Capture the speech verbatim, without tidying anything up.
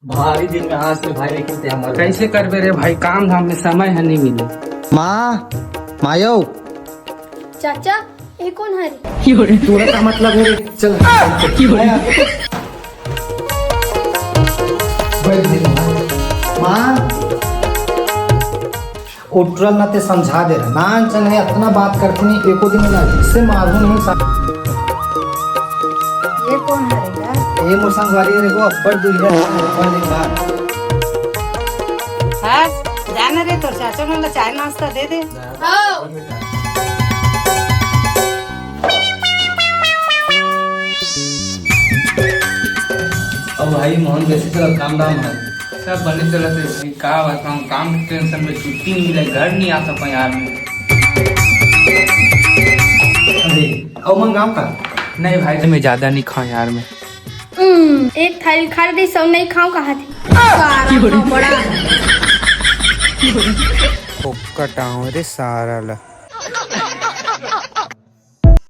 भारी दिन में आज तो भाई, लेकिन ते हमर कैसे करबे रे भाई, काम धाम में समय ह नहीं मिले। माँ, मायो। चाचा, ये कोन हरे? तोरा का मतलब है रे? चल। बैठ भाई। माँ, उठल ना ते समझा दे रहा। नान चल है, इतना बात करते नहीं, एको दिन ना इससे मारू नहीं सा-। ये कोन हरे यार? ये मोर संगवारी है, देखो, अब्बड़ दुरिया है, अब्बड़ दिन बाद। हर्ष, जाना रे, तोर चाचा मन ला चाय नाश्ता दे दे। हाँ। अब भाई मोहन कैसे चलत काम धाम है? सब बने चलत है भाई, का बताऊं, काम के टेंशन में छुट्टी नहीं मिले, घर नहीं आ सकता यार मैं। अरे, अउ मंगाओ का? नहीं भाई, मैं ज्यादा नहीं खाऊं यार मैं। हम्म, एक थाली खा रही सब नहीं खाऊं कहा थी। सारा खाऊं बड़ा। फोकट आऊं रे सारा ला।